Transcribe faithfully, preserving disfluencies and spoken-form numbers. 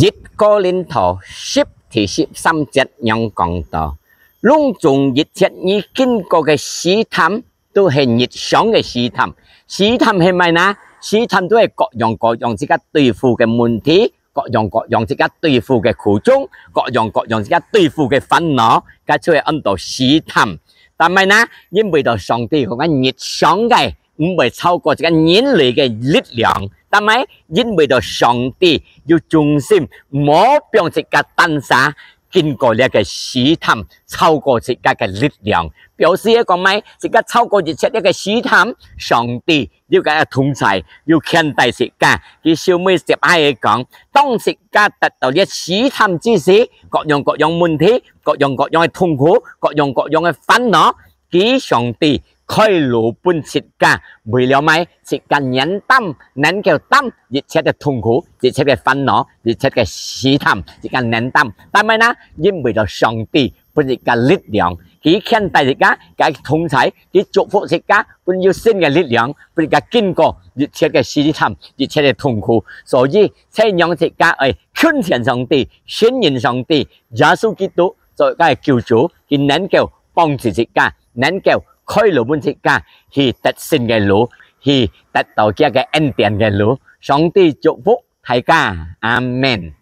一哥林多十第十三節仰講到：攏總一切你經過个試探，都係日常个試探。試探係麼个呢？試探都係各樣各樣自家對付个問題，各樣各樣自家對付个苦衷，各樣各樣自家對付个煩惱，該就係安到試探。但係呢，因為到上帝講个日常个，毋會超過自家人類个力量。但係因為到上帝有忠心，無放自家單儕經過這个試探，超過自家个力量。表示係講麼个？自家超過一切這个試探，上帝有个同在，有牽帶自家。佢收尾接下來講，當自家得到這試探之時，各樣各樣問題，各樣各樣个痛苦，各樣各樣个煩惱，佢上帝開路分自家，為了麼个？自家能擔，能夠擔一切个痛苦，一切个煩惱，一切个試探，自家能擔。但係呢，因為到上帝分自家力量，佢牽帶自家，佢同在，佢祝福自家，分有新个力量，分自家經過一切个試探，一切个痛苦。所以，才讓自家愛近前上帝，信任上帝，耶穌基督做自家个救主，佢能夠幫助自家，能夠開路分自家，去得勝个路，去得到佢个恩典个路。上帝祝福大家，阿門。